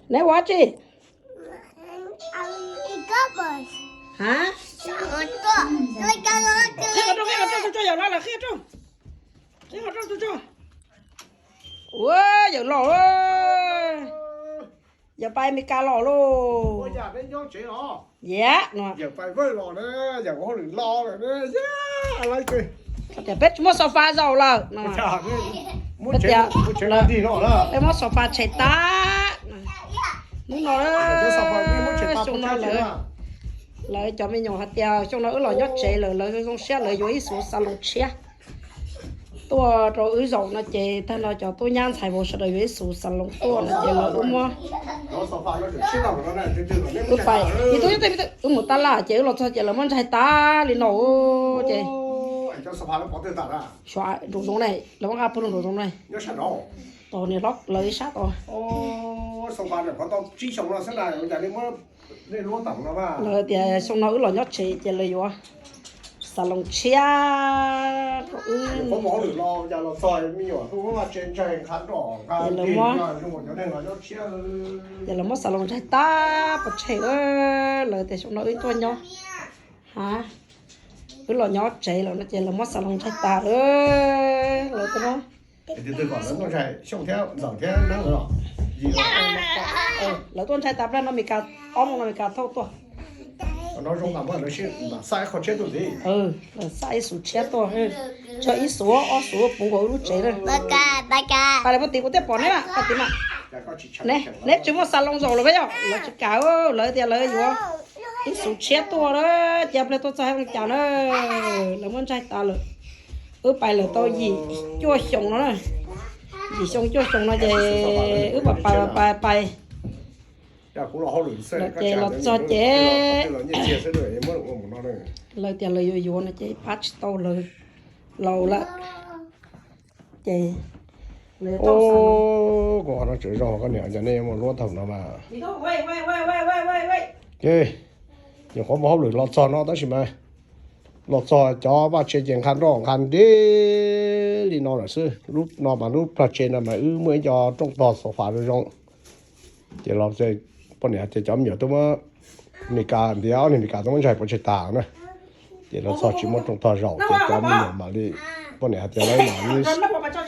Neb ua tsi? Ha? Qhib qhov rooj, qhib qhov rooj, tsuag tsuag, yawm los lawm, qhib qhov rooj. Qhib qhov rooj tsuag tsuag. Ua, yawm los, yawm pais Amelikas los lauj. Yam no. Tias peb tsis muaj sofa zaum lawm no. Peb tias peb muab sofa tshem tag. Hnub no, xyoo no lawv, lawv cov me nyuam hais tias xyoo no wb los nyob tsev lawm, lawv zoo siab lawv yuav ib xuv xav loos tshiab tuaj rau wb zaum no ces tag no cov tub nyab ntxhais vauv sawv daws yuav ib xuv xav loos tuaj no ces lawv wb muab, wb pais, wb mus tab laj ces wb los txog ces lawv muab ntsaig tas li no ces xyov nraum zoov ne, lawv muab nqa puag nraum zoov ne. Tos niam hlob lawv ib sab tos. Lawv tias xyoo no wb los nyob tsev ces lawv yuav xav loos tshiab rau wb. Ces lawv muab, ces lawv muab xav loos ntsaig tag pov tseg, lawv tias xyoo no wb tuaj nyob ha, wb los nyob tsev lawm no ces lawv muab xav loos ntsaig tas lawm, lawv tuaj lawv tuaj ntsaig tas plaws no Mes Kas, ob moos no Mes Kas thauj tuaj. Lawv xa ib xuv tshiab tuaj, tso ib xuv ob xuv puv nkaus wb lub tsev na. Pais li puag tim kuv thiaj pom neb, pais tim mas. Neb tsis muaj xav loos zaum lawm peb yog lawv tsis kam, lawv tias lawv yuav ib xuv tshiab tuaj na, cia plaws tuaj txog hais zoo cas na, lawv muab ntsaig tas lawm. Wb pais lawm tau yim cuaj xyoo no na, yim xyoo cuaj xyoo no ces wb pais pais pais pais ces los txog ces lawv tias lawv yuav yuav no ces pab tsis tau lawv, laus lawm ces lawv tau. Kuv qhov no tseem zoo, koj niam cov nej muaj luab thaum no mas. Ces nyuam qhuav muaj hauj lwm los txog no tab sis mas los txog cov vaj tse ces nqa nroj nqa nreb li no lawm xwb. Lub no mas lub plag tse no mas wb muaj ib co rooj tog xov fas zoo zoo. Ces los poj niam hais tias cov me nyuam tuaj muab Mes Kas ntiav, ob niag Mes Kas tuaj muab ntsaig pov tseg tas na. Ces los txog tsis muaj rooj tog zaum ces cov me nyuam mam li, poj niam hais tias lawv mam li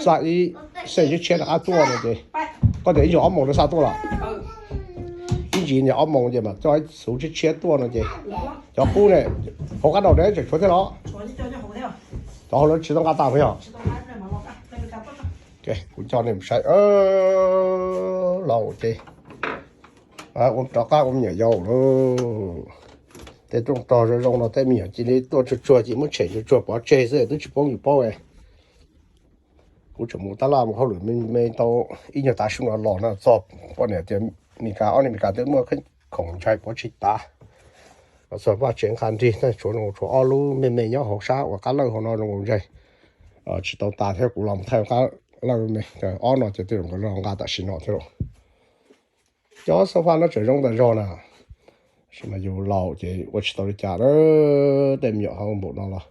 xa ib xeej tshiab tshiab rov qab tuaj no ces koj tias ib ntsis ob moos lawv xa tuaj los. Ib ntsis niag ob moos ces mam coj ib xuv tshiab tshiab tuaj no ces cov qub ne, hauv qab daus deb tseem tshuav thiab los. Cov hauv lawv tsis tau nqa tas puas yog? Kuv coj nej mus saib, laus ces ua rov qab ua me nyuam yaus lauj. Tej rooj tog zoo zoo no tej me nyuam cia li tuaj tsuag tsuag ces muab tshem tsuag tsuag pov tseg xwb twb tsis paub yus paub. Kuv tseem mus tab laj mus hauj lwm me me tau ib nyuag tav su no los no txog poj niam tias Mes Kas, ob niag Mes Kas twb muab khoom ntshai pov tseg tas. Los txog vaj tsev nqa nrig, tshuav tshuav ob lub me me nyob hauv sab uas qab lawj hauv no zoo nkaus ntshai tsis tau tas thiab, kuv los mus thaij qab lawj me ob no ces tej zaum nkawd los nqa tam sim no thiab lauj. Cov xov fas no tseem zoo tas zog na, tab sis mas yus laus ces ua tsis tau li cas na. Tej me nyuam hauv npaum no los,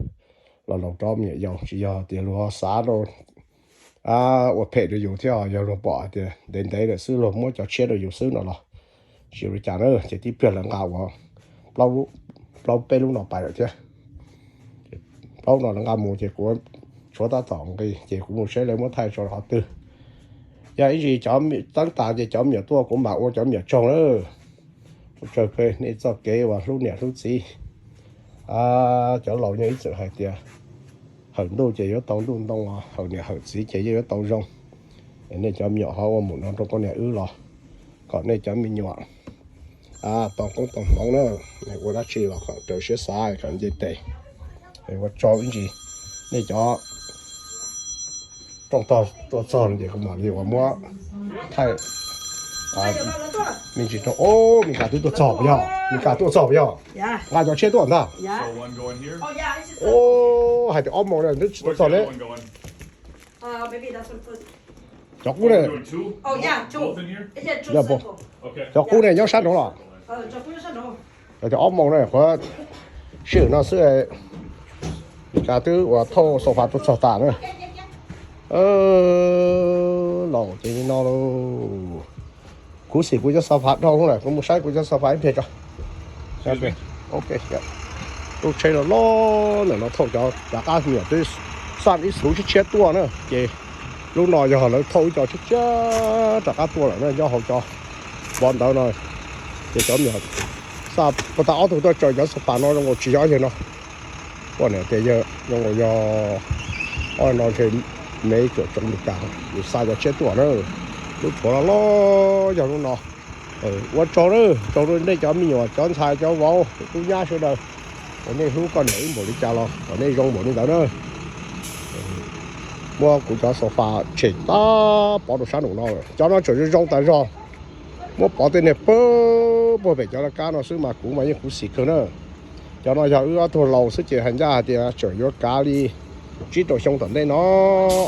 los laus rov me nyuam yaus, tsis yog tias luag xav rau ua phem rau yus thiab, yog luag pom hais tias ntev ntev lawm xwb luag muab cov tshiab rau yus xwb no los tsis ua li cas na. Ces tib pliag lawv nqa ua plaub peb lub no pais lawm thiab. Plaub no lawv nqa mus ces kuv tshuav tab tom nqis ces kuv mus saib lawv muab thaij tso rau qhov twg. Yog ib ntsis cov teeb tas ces cov me nyuam tuaj kuv mam ua cov me nyuam tsaug na. Ua tsaug peb nej txoj kev uas hlub niam hlub txiv. Cov laus yeej ib txwm hais tias hawm ntuj ces yuav tau ntuj ntoo, hawm niam hawm txiv ces yeej yuav tau zoo. Nej cov me nyuam ho ua mus no rau poj niam wb los kom nej cov me nyuam tau koob tau hmoov na, ua dab tsi los kom raws siab xav kom nce tes. Ua tsaug ib ntsis, nej cov rooj tog tuaj txog ces kuv mam li uas muab thaij me ntsis rau. Mes Kas twb tuaj txog puas yog? Mes Kas tuaj txog puas yog? Nqa cov tshiab tuaj ntag. Hais tias ob moos na twb tsis tuaj txog li. Cov qub ne, cov qub ne nyob sab nraud los? Yog tias ob moos na, qhuav sij hawm no xwb, Mes Kas twb uas thauj xov fas tuaj txog tas na. Laus ces li no lauj. Kuv xim kuv cov xov phav dhau lawm, kuv mus saib kuv cov xov phav ib pliag tso. Lub tsheb los los ntawm no thauj cov rov qab, me nyuam twb xaj ib xuv tshiab tshiab tuaj na, ces lub no yog lawv thauj ib co tshiab tshiab rov qab tuaj lawm na, nyob hauv cov vov ntawd no. Ces cov me nyuam xaj puag ta ob tug tuaj tsaws cov xov phav no zoo nkaus tsis yog yawg no. Ua niam tias yawg zoo nkaus yog ob no ntshe me tsuam tsoom Meskas, nws xa cov tshiab tuaj na. Lub tshuav los los yog lub no. Ua tsaug na, tsaug rau nej cov me nyuam, cov ntxhais, cov vauv, tub nyab sawv daws, uas nej hlub koj niam wb npaum li cas los kom nej zoo npaum li ntawd na. Muab kuv cov xov phav tshem tab pov rau sab nraum no lawm, cov no tseem zoo zoo tas zog. Muab pov tej niag pawg puag pem cov laj kab no xwb mas kuv mas yeej khuv xim kawg na. Cov no yog wb ob tug laus xwb ces hais ncaj hais tias tseem yuav kav li tsib rau xyoo tom ntej no,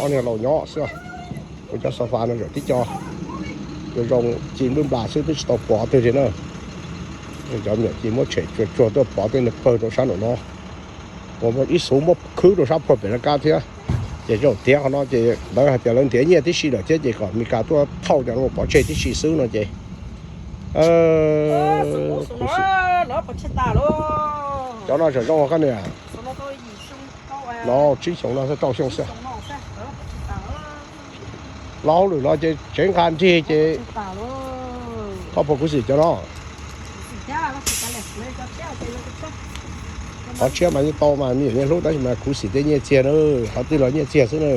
ob niag laus nyob xwb. Kuv cov xov phav no tseem tib co zoo zoo ci npwb nplas xwb, twb tsis tau pov twg li na. Cov me nyuam ces muab tshem tsuag tsuag tuaj pov tej niag pawg rau sab nraum no, uas ib xuv muab khwb rau sab puag pem laj kab thiab. Ces zaum tiav qhov no ces lawv hais tias lawv ntiav nyiaj tib si lawm thiab ces kom Meskas tuaj thauj cov no pov tseg tib si xwb no ces. Cov no tseem zoo koj niam. No tsib xyoos no xwb, rau xyoo xwb. Los hauj lwm los ces tsev nqa nrig ces koj puas khuv xim cov no? Qhov tshiab mas yeej tau mas me nyuam yeej hlub tab sis mas khuv xim tej nyiaj txiag na, qhov twg los nyiaj txiag xwb na.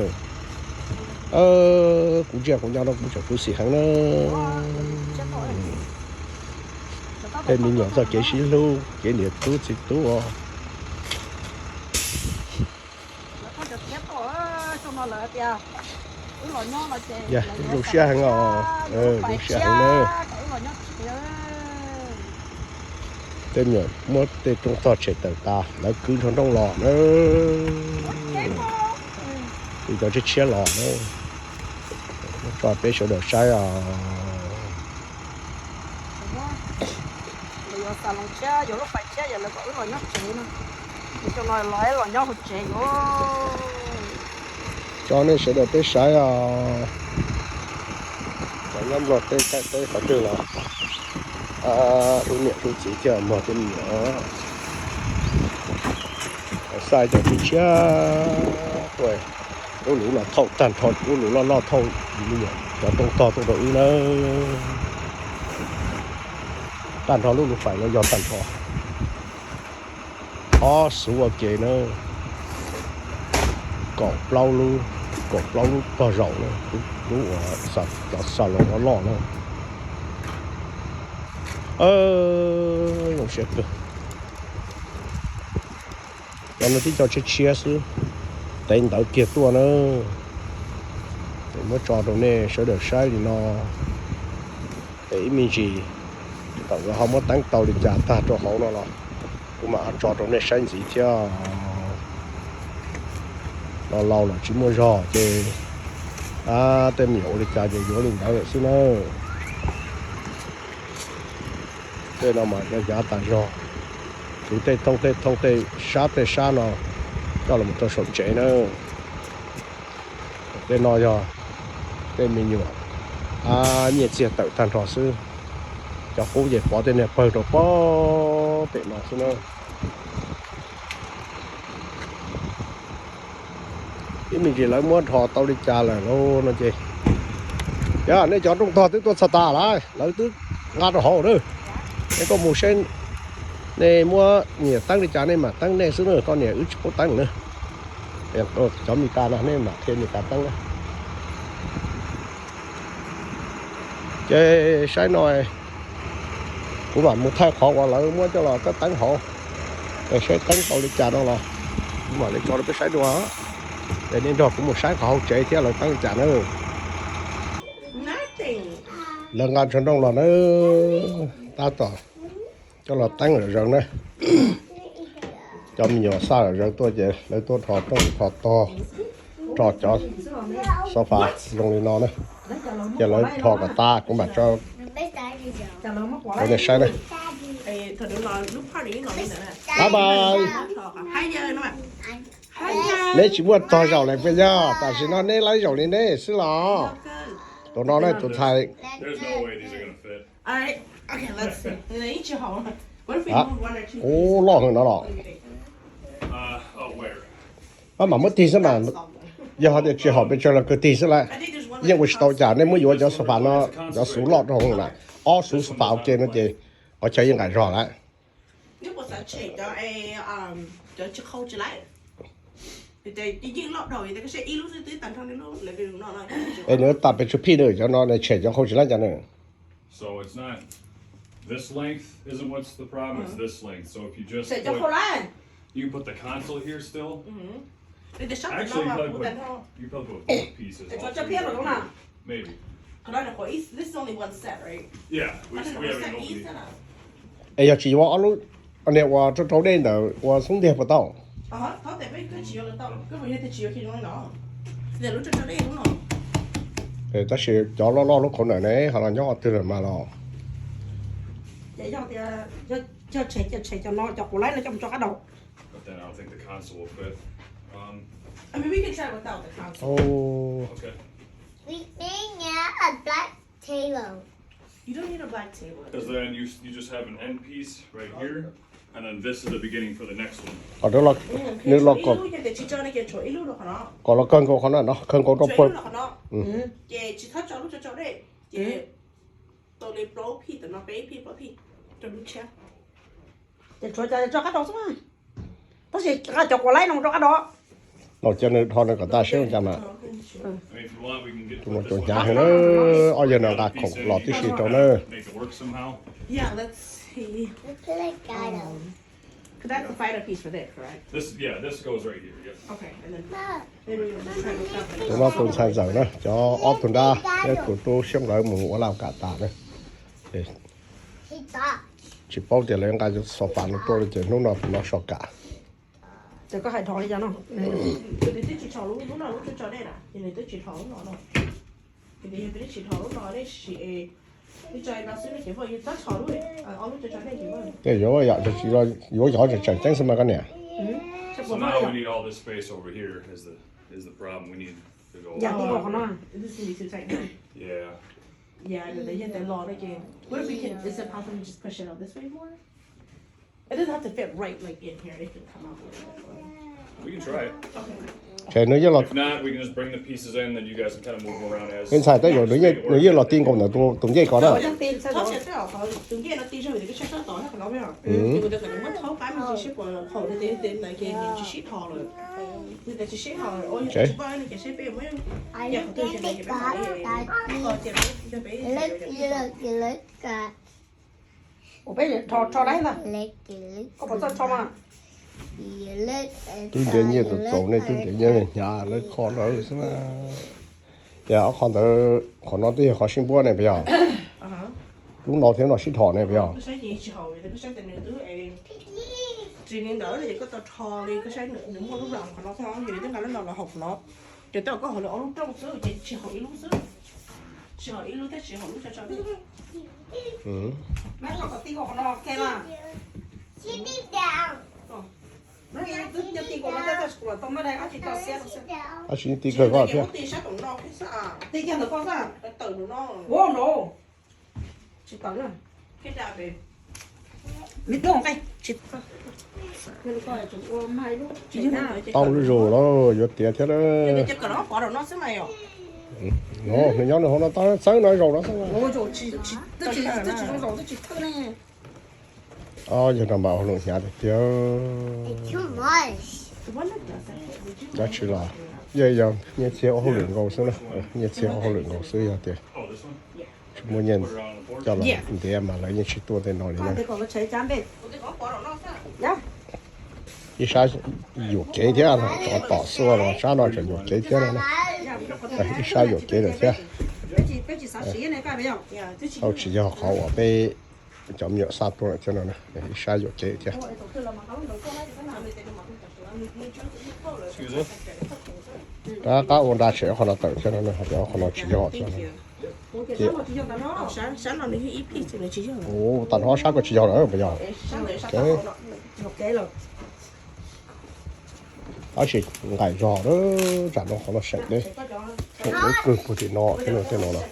Kuv ntsia kuv nco no kuv tseem khuv xim heev na. Tej me nyuam txoj kev sib hlub kev niam tub txiv tub os. Zoo siab heev os, zoo siab heev na. Tej me nyuam muab tej rooj tog tshem tawm tas lawv kwv nrog nrooj los na. Kwv cov tshiab tshiab los na. Tso peb sawv daws saib os. Tso nej sawv daws peb saib os. Cov nyob Nplog teb Thaib teb qhov twg los hlub niam hlub txiv thiaj muag tej me nyuam. Xaj cov tshiab tshiab tuaj, lub lub no thauj tag nrho, lub lub loj loj thauj me nyuam cov rooj tog tuaj rau wb nawb. Tag nrho lub lub fais no yog tag nrho. Ob xuv ua ke na, kaum plaub lub, kaum plaub lub tog zaum na, lub uas cov xa loos loj loj na. Zoo siab kawg. Cov no tib co tshiab tshiab xwb, tev ntawv kiag tuaj na. Muab tso rau nej sawv daws saib li no. Es ib me ntsis thaum lawv ho muab teeb tau li cas tag rau hauv no los kuv mam ho tso rau nej saib ntxiv thiab. Los laus lawm tsis muaj zog ces tej me nyuam ua li cas ces yuav li ntawd lawm xwb na. Tej no mas yav tas zog, kwv tej thooj tej thooj tej sab tej sab no coj los mus rau saum tsev na. Tej no yog tej me nyuam nyiaj txiag tawm tag nrho xwb. Cov qub ces pov tej niag pawg rau pem no xwb na. Ib me ntsis lawv muab rho tau li cas lawm lauj no ces, yog nej cov rooj tog twb tuaj txog tas lawm, lawv twb nqa rau hauv na. Nej koj mus seb, nej muab nyiam teeb li cas nej mam teeb nej xwb na, koj niam wb tsis paub teeb na. Cov Mes Kas no nej mam qhia Mes Kas teeb na. Ces saib no, kuv mam mus thaij qhov uas lawv muab coj los teeb teeb hauv, saib teeb tau li cas no los kuv mam li tso rau peb saib dua. Ces nej nrog kuv mus saib qhov hauv tsev thiab lawv teeb li cas na. Lawv nqa tsob nrooj los na, tab tom coj los teeb lawm zaws na. Cov me nyuam xaj lawm zaws tuaj ces lawv tuaj rho rooj rho tog, rho cov xov fas zoo li no na. Ces lawv rho kom tas kuv mam tso rau nej saib na. Bye bye. Neb tsis muaj tog zaum lawm puas yog? Tam sim no neb laib zaum li neb xwb los? Tus no ne tus ntxhais. There's no way these are gonna fit. All right. Okay, let's see. Ib tsis haum. What if we move one or two? Ub, loj heev no los. What do you think? Uh, oh, where? Pab mam muab tig xwb mas, yog hais tias tsis haum pes tsawg los kawg tig xwb lawm. Yeej ua tsis tau cas, nej muab yuav cov sofa no, cov xuv loj rau hauv na, ob xuv sofa ua ke no ces qhov chaw yeej nqaim zog lawm. Es nws tas pes tsawg phij na, cov no nws tshem cov qhau tsis laib cas na. So it's not, this length isn't what's the problem, it's this length. So if you just put, you can put the console here still. Actually, you probably put, you probably put both pieces all together. Maybe. This is only one set, right? Yeah, we, we haven't opened it. Es yog tsis yuav ob lub niag uas rau rau dej ntawm uas xub ntiag puas tau? Tab sis cov loj loj lub qhov ntawm ne ho los nyob qhov twg lawm mas los. Ces yog tias, yog tshem, ces tshem cov no, cov quav laib no coj mus tso qab daus. But then I don't think the console will fit. Um, I mean, we can try without the console. Oh. Okay. We need a black table. You don't need a black table. Because then you, you just have an end piece right here, and then this is the beginning for the next one. Qhov no los, nws los kom, kom los kawg nkaus qhov no, no kawg nkaus rau puag. Ces tsis txhob tso lub tso tso dej, ces tau li plaub phij tam no, peb phij plaub phij rau lub tshiab. Ces tshuav cov tso qab daus xwb. Tab sis cov quav laib no mus rau qab daus. No cia nws dhos nws kom tag seb ua cas mas. Tus no tseem hnyav heev na, ob yawg no nqa khoom los tib si rau na. Tus no tus ntxhais ntxawm na, cov ob tug nrab, tus tub siab nplawv mus ua laj kam tas na. Tsis paub tias lawv nqa sofa no tuaj li ces hnub no tus no so kam. Ces koj hais dhos li cas no? Nws twb tsis dhos lub no, lub tso dej na, ces nws twb tsis dhos lub no no. Ces yog twb tsis dhos lub no dej sim, twb tso no xwb ces tab dhos lub, ob lub tso dej ces yuav, yuav yog tseem tseem ceeb xwb mas koj niam. So now we need all this space over here is the, is the problem. We need to go. Yam ti nkaus qhov no. Yeah. Yeah, nws yog tias los no ces, what if we can, is it possible to just push it out this way more? It doesn't have to fit right, like, in here. It can come out a little bit. We can try it. Okay. Ces nws yeej los. If not, we can just bring the pieces in, then you guys can kind of move them around as. Ntxhais, tej zaum nws yeej los ti nkaus ntawm tus ncej ko na. Tus ncej no ti zog, koj saib tsob tom qhov no, kuv tau kom nws muab thaub pab me ntsis seb puas haum, nws tias ntawd ces nws tsis sib dhos lawm. Nws tias tsis sib dhos lawm, ua yog tsis pom nws ces seb peb muab, yog qhov twg ces peb kom ces yog peb. Ua peb rho, rho laib ntag. Koj puas txawj rho mas? Twb ntiav nyiaj txaus txaus ne, twb ntiav nyiaj hnyav lawv kho lawv xwb na. Ces ob qho ntawd, qhov no twb yog qhov sib npuab ne puas yog? Lub no thiab no sib dhos ne puas yog? Ces nws ntawd ces koj tau rho li, koj saib nws muaj lub round qhov no xwb, ces nws twb nqa lub no los haum qhov no. Ces tej zaum koj haum lawv ob lub rooj xwb ces tsis haum ib lub xwb. Tsis haum ib lub thiab tsis haum lub tso tso li. Mab los kom ti nkaus qhov no, ok mas. Mab twb nco ti nkaus no, tau mab dab tsi tau xiab. Tab sis ti kawg koj thiab. Ti kiag ntawm koj xwb. Tawm no. Tsis tawm na. Tau lub zus los yuav tiav thiab na. No, nws nyob nws hauv no txawb no zaum no xwb. Yog no mas ua lus hnyav tiag tiag. Dab tsi los yeej yog nyiaj txiag ua hauj lwm nkaus xwb na. Nyiaj txiag ua hauj lwm nkaus xwb, yog tias tsis muaj nyiaj coj los ntiav mas lawv yeej tsis tuaj tej no li na. Ib sab yuam kev thiab, tom xua los sab no tseem yuam kev thiab no na. Ib sab yuam kev lawm thiab. Tsis yog qhov uas peb cov me nyuam xaj tuaj lawm thiab no na, ib sab yuam kev thiab. Rov qab ua nra tshem qhov no tawm thiab no, hais tias qhov no tsis yog thiab no. Ua tas no ob sab ko tsis yog lawm puas yog? Tab sis nqaim zog lawm, tsam no qhov no seem deb. Lub kawg puag tim no thiab no, tej no no,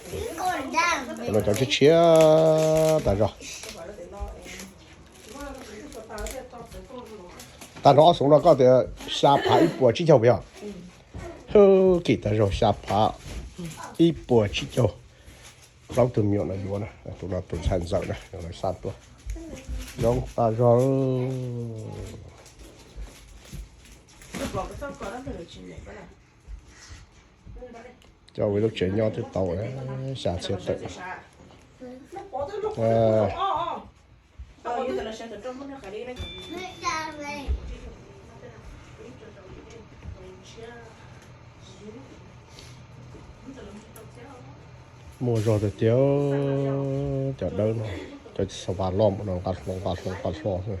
cov no cov tshiab tshiab tas zog. Tag nrho ob xoov no koj tias xya phav ib puas tsib caug puas yog? Hwj, kim tas zog, xya phav ib puas tsib caug. Plaub tug me nyuam no yuav na, tus no tus ntxhais ntxawm na, lawv xa tuaj. Zoo tas zog. Coj ua lub tsev nyob twb tau xya txhiab tawm. Muaj zog tiag tiag, cov dawb no, cov xa vas loj no nqa hlo nqa hlo nqa hlo xwb.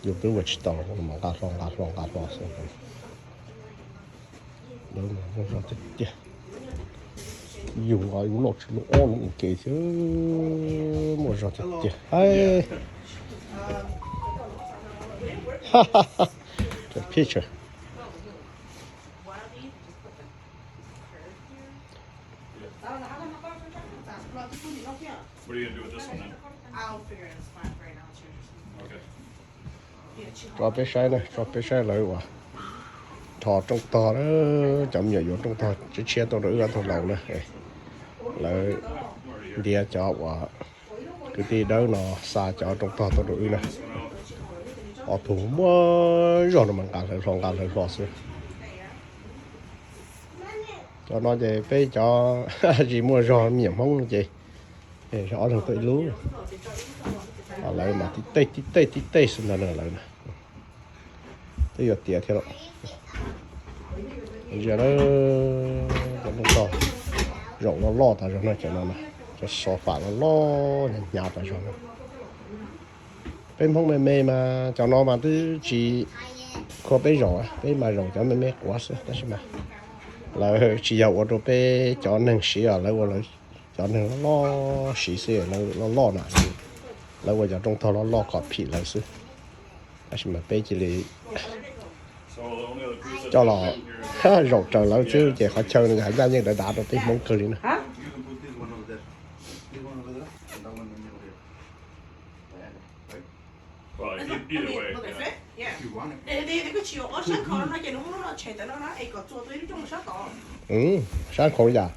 Yus twb ua tsis tau, nqa hlo nqa hlo nqa hlo xwb. Dawb no muaj zog tiag tiag. Yus nqa yus loj tsis loj ob lub ua ke xwb, muaj zog tiag tiag. Picture. What are you gonna do with this one then? I'll figure it out. It's fine for right now. It's yours. Okay. Tso peb saib na, tso peb saib lawv uas rho rooj tog na, cov me nyuam yuav rooj tog tshiab tshiab tuaj rau wb ob tug laus na. Lawv ntiav cov uas kwv tij dawb no xa cov rooj tog tuaj rau wb na. Ob tug muaj zog no mas nqa hlawv hlo nqa hlawv hlo xwb. Cov no ces peb cov tsis muaj zog me nyuam Hmoob no ces ob leeg tuaj ib lub. Lawv mas tib tej tib tej tib tej xwb ntag na lawv na. Twb yuav tiav thiab los. Ntsia na, cov rooj tog zaum loj loj tas zog na, cov no na, cov xov fam loj loj hnyav hnyav tas zog na. Peb Hmoob me me mas cov no mas twb tsis khua peb zaum, peb mas zaum cov me me quav xwb tab sis mas lawv tsis yog ua rau peb cov neeg siv os, lawv ua lawv cov neeg loj loj siv xwb, lawv loj loj na, lawv ua cov rooj tog loj loj kom phim lawv xwb. Tab sis mas peb cia li coj los zaum raws lawv xwb ces qhov chaw no yog hais ncaj yeej dav dav rau peb Hmoob kawg li na. Sab khoom yam.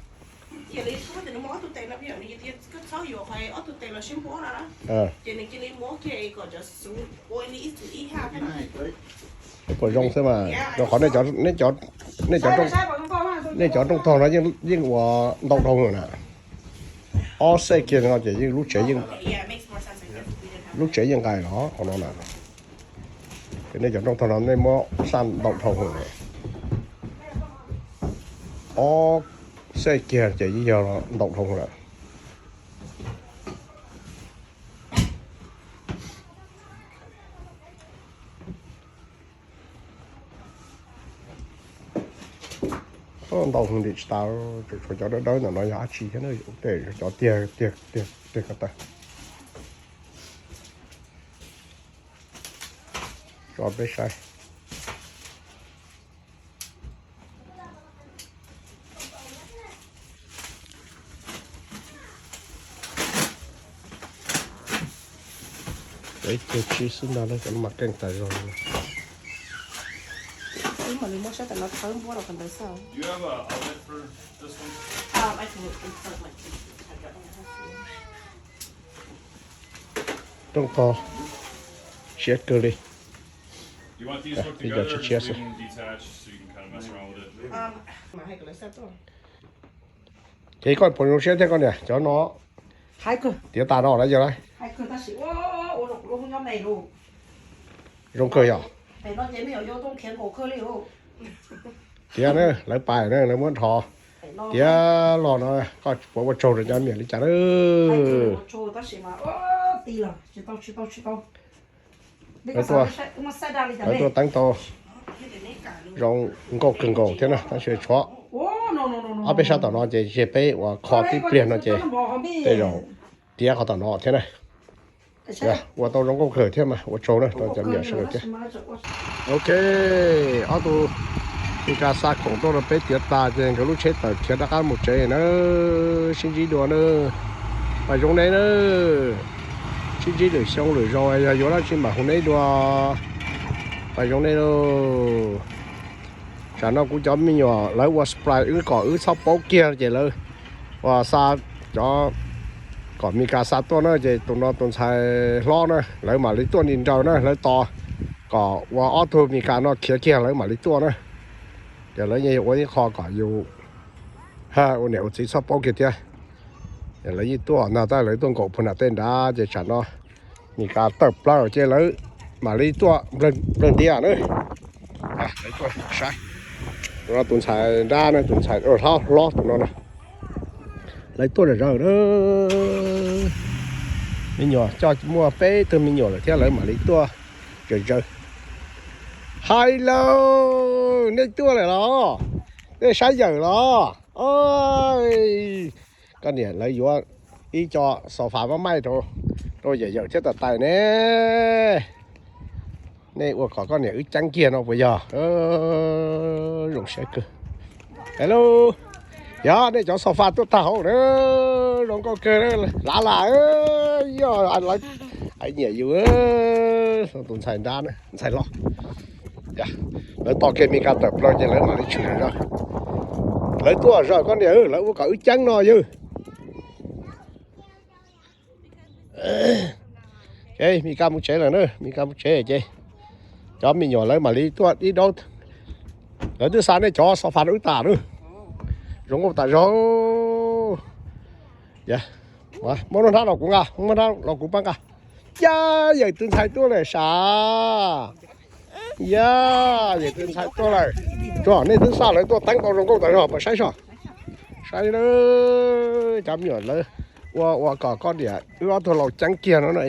Puas zoo xwb mas, rau qhov nej cov rooj tog no yeej ua ntau dhau lawm na. Ob xej kiag no ces yeej lub tsev, lub tsev yeej nqaij los qhov no na. Ces nej cov rooj tog no nej muab xaj ntau dhau lawm. Ob xej kiag ces yeej yog ntau dhau lawm. Ntau heev li tsis tas, tsuas tshuav cov dawb dawb ntawm no yog dab tsi thiab, tej cov tiag tiag tiag ko taw. Tso peb saib. Ib tug tsib xwb ntag, cov no mas keej tas zog li. Rooj tog siab kawg li. Peb cov tshiab tshiab xwb. Ces koj puas zoo siab thiab koj niam, cov no tiav tas no lawm yog lawm? Zoo kawg yog. Tiav na, lawv pais na, lawv muab nrho tiav los no, koj puas ua tsaug rau cov me nyuam li cas na? Lawv tuaj teeb tau zoo nkauj kawg nkaus thiab na, tab sis tshuav ob peb sab tom no ces tseg peb uas kho tib pliag no ces tej zaum tiav qhov tom no thiab na. Ua tau zoo nkauj kawg thiab mas ua tsaug na rau cov me nyuam sawv daws thiab. Ok, ob tug Mis Kas xa khoom tuaj rau peb tiav tas ces nkawd lub tsheb tawm khiav rov qab mus tsev na. Sib ntsib dua na. Pais zoo nej na. Sib ntsib lwm xyoo lwm zaus yog yuav dab tsi mam hu neb dua. Pais zoo nej lauj. Tsam no kuv cov me nyuam lawv ua surprise wb kom wb txhob paub kiag ces lawv ua xa cov kom Mis Kas xa tuaj na ces tus no tus ntxhais hlob na lawv mam li tuaj nti nraws na lawv tos kom ua ob tug Mis Kas no khiav kiag lawv mam li tuaj na. Ces lawv yeej ua ib qho kom yus ua niam ua txiv txhob paub kiag thiab. Lawv yeej tuaj ntag tab lawv tuaj nkaum puag nram tej nrad ces tsam no Mis Kas tawm plaws ces lawv mam li tuaj nplawg ntias na. Lawv tuaj saib tus no tus ntxhais nrab na tus ntxhais hlob hlob tus no na. Lawv tuaj zom zaws na. Me nyuam coj muaj peb tug me nyuam lawm thiab lawv mam li tuaj zom zaws. Hais lauj, nej tuaj lawm los? Nej saib yawm los? Koj niam lawv yuav ib co xaus fas mab maij rau yawm yawm thiab tais tais ne. Nej ua kom koj niam wb ceeb kiag no puas yog? Zoo siab kawg. Hello, yog nej cov xaus fas tuaj tag hauv na. Zoo nkauj kawg, lav las, yog lawv nyiam yus. Tus ntxhais nrab, ntxhais hlob. Lawv tos kiag Mis Kas tawm plaws ces lawv mam li tshwm zom zaws. Lawv tuaj zom zaws koj niam, lawv ua kom wb ceeb no yawg. Mis Kas mus tsev lawm na, Mis Kas mus tsev ces cov me nyuam lawv mam li tuaj dib daub. Lawv twb xa nej cov xaus fas rau wb tas na. Zoo nkauj tas zog. Muab lub hnab los kuv nqa, muab hnab los kuv pab nqa. Yog yawm tus ntxhais tuaj lawm sav. Yog yawm tus ntxhais tuaj lawm. Tsuas nej twb xa lawv tuaj teeb tau zoo nkauj tas zog, pab saib soj. Saib, cov me nyuam lawv ua ua kom koj niam wb ob tug laus ceeb kiag no na.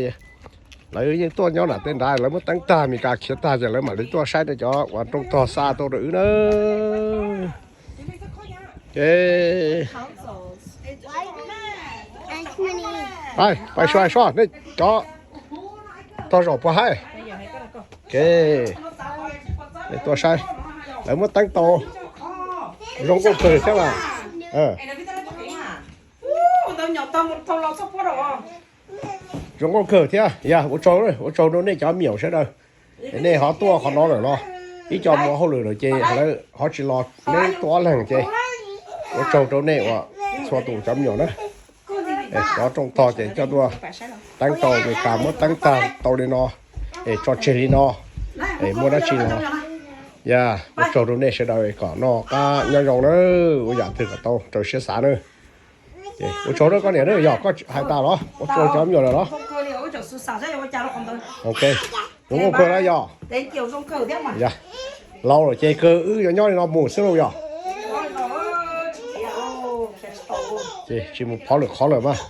Lawv yeej tuaj nyob nram tej nrad, lawv muab teeb tag, Mis Kas khiav tag ces lawv mam li tuaj saib nej cov uas rooj tog xa tuaj rau wb na. Pais, pais soj, nej cov tog zaum puas haib? Tuaj saib, lawv muab teeb tau zoo nkauj kawg thiab mas. Zoo nkauj kawg thiab, yog ua tsaug, ua tsaug rau nej cov me nyuam sawv daws. Nej ho tuaj qhov no lawm los, ib co mus hauj lwm lawm ces lawv ho tsis los, neb tuaj ob leeg ces ua tsaug rau nej uas txhua tus cov me nyuam na. Cov rooj tog ces coj tuaj teeb tau, Mis Kas muab teeb tag tau li no, es tso tseg li no, es muaj dab tsi los, yog ua tsaug rau nej sawv daws kom noj qab nyob zoo na, ua yam twg kom tau raws siab xav na. Ua tsaug rau koj niam na, yog koj hais tas los ua tsaug cov me nyuam lawm los? Ok, zoo nkauj kawg na yog. Laus lawm ces kawg wb yuav nyob li no mus xwb lauj yog. Ces tsis mus phov lwm qhov lawm mas.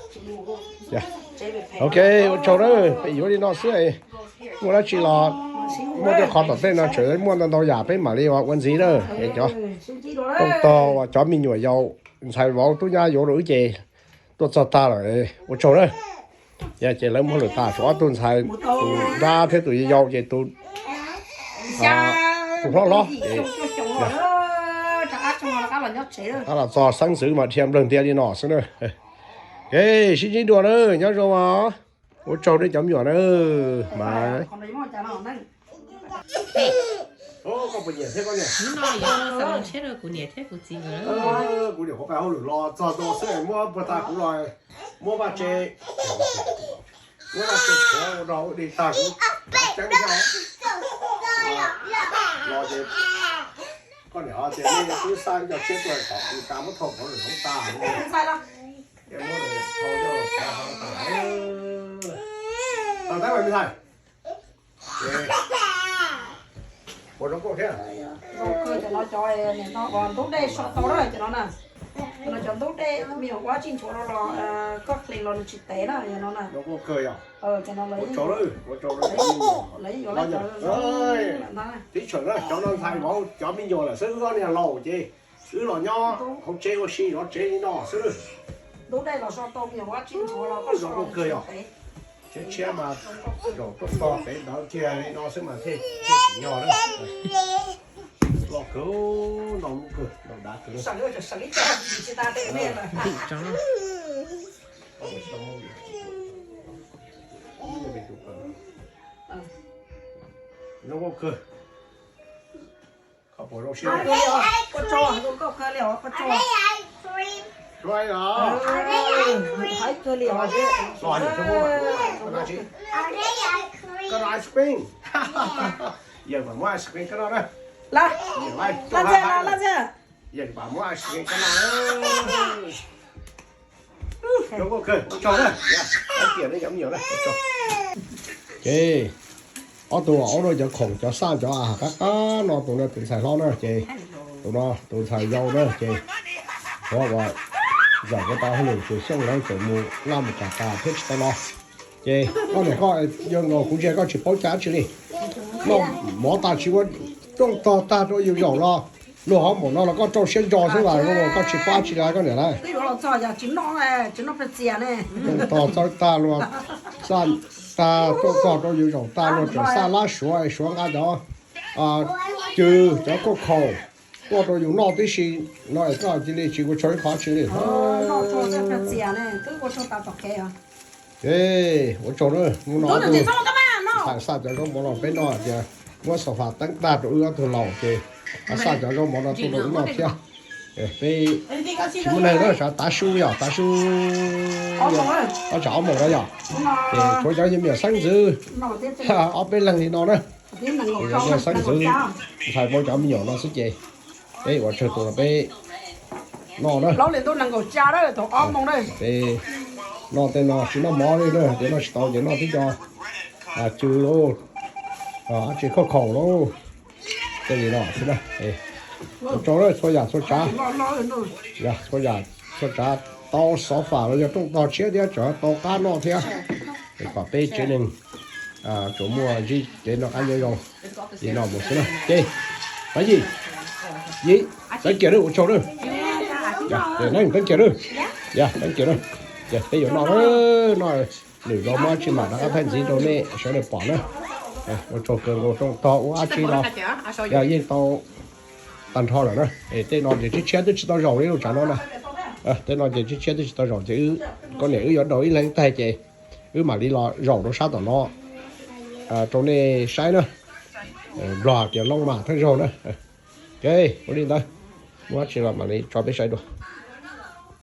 Ok, ua tsaug na, peb yuav li no xwb. Muaj dab tsi los muaj tej qhov tom tej no tseem muaj ntau ntau yam peb mam li ua ntxiv na. Es cov rooj tog uas cov me nyuam yaus ntxhais vauv tub nyab yuav rau wb ces tuaj txog tag lawm, ua tsaug na. Yog ces lawv muab lawm tas, tshuav ob tug ntxhais, tus nrab thiab tus yau yau ces tus, tus hlob hlob ces rov qab los txog xeeb ntxwv mas dhia nplawg ntias li no xwb na. Ok, sib ntsib dua na, nyob zoo os. Ua tsaug nej cov me nyuam na. Mas Hnub no yog xav los ntshiab rau kuv niam thiab kuv txiv nkawd. Kuv niam kuv pais hauj lwm los txog tua xwb muab puag ta kuv los muab vaj tse, muab vaj tse tshuav ua rau ua dig tag kuv ceeb thiab. Los ces koj niam tias nej twb xa cov tshiab tuaj kom kuv tas muab thauj hauj lwm hauv tas. Tau tab me ntxhais. Ua zoo nkauj thiab. Zoo nkauj, cov no cov ntub dej so tau na, cov no na. Cov no cov ntub dej me nyuam ua dab tsi nchuav rau los koj qhlis los nws tsis tev na, cov no na. Zoo nkauj kawg yog. Cov no lawv yeej yuav lawv cov, tib tshwm na, cov no ntxhais vauv cov me nyuam lawm xwb, wb ob niag laus ces wb los nyob hauv tsev ua si zov tsev li no xwb. Ntub dej los so tau me nyuam ua dab tsi nchuav los koj zoo nkauj kawg yog. Tshiab tshiab mas zaum tuaj tog pem ntawd kiag li no xwb mas thiaj tsim nyog na. Loj kawg, no lub kawg, no dav kawg. Zoo nkauj kawg. Koj puas zoo siab? Koj tso, zoo nkauj kawg li os, koj tso. Try os. Hais kawg li os. Los, koj noj ice cream. Yawg mam muab ice cream koj noj na. Laj, laj ntxiag, laj ntxiag. Yawg mam muab ice cream koj noj. Zoo nkauj kawg, ua tsaug na. Ces ob tug ua rau cov khoom cov xaj cov qab qab no, tus no tus ntxhais hlob na, ces tus no tus ntxhais yau na, ces ua ua zaum ko tau hauj lwm ces Xyooj lawv tseem mus laj mus kam tas thiab tsis tau los. Ces koj niam koj yawg nkaus kuv ntsia koj tsis paub cas dab tsi li. Noj mov tas tsis ua rooj tog tag rau yus zaum los, luag hov npaum no los koj rau siab ntso xwb vas, koj tsis paub dab tsi li koj niam lauj. Rooj tog txawb tag luag, xaj tag rooj tog rau yus zaum tag luag tseem xaj lab suav, suav nqa cov cw cov kauj khaum tuaj rau yus noj tib si no es koj cia li tsis ua tsaug ib qho dab tsi li. Ces ua tsaug na, hnub no tus ntxhais xaj cov zaub mov no peb noj tias muab sofa teeb tag rau wb ob tug laus ces xaj cov zaub mov no tuaj rau wb noj thiab. Peb tsis muaj neeg na, tsam tav su yom, tav su ob tsam ob moos no yom. Ces tshuav cov me nyuam xeeb ntxwv ob peb leeg li no na. Cov me nyuam xeeb ntxwv, ntxhais muab cov me nyuam no xwb ces peb ua tsawg tus los peb noj na. Peb noj tej no tsis noj mov li na, ces noj tsis tau ces noj tib co cw lauj, dab tsi kauj khaum lauj, tej li no xwb na. Ua tsaug na, txhua yam txhua tsav, txhua yam txhua tsav, tau sofa los yog rooj tog tshiab thiab tseem tau qab noj thiab. Es kom peb tsev neeg tsuas muaj ntsib kev noj qab nyob zoo li no mus xwb na. Ces Pab Yim, Yim, teeb kiag na, ua tsaug na. Teeb kiag na, yog teeb kiag na. Ces peb yuav noj, noj, lwm zaus muab tsis mam rov qab thaij ntxiv rau nej sawv daws pom na. Ua tsaug kawg nkaus, rooj tog ua dab tsi los yog yeej tau tag nrho lawm na. Es tej no ces tshiab tshiab twb tsis tau zaum li lub tsam no na. Tej no ces tshiab tshiab twb tsis tau zaum ces wb, koj niam wb yuav daus ib leeg taig ces wb mam li los zaum rau sab tom no rau nej saib na. Nplog tias loob mas thawj zaug na. Ok, ua li ntawd, muab dab tsi los mam li tso peb saib dua.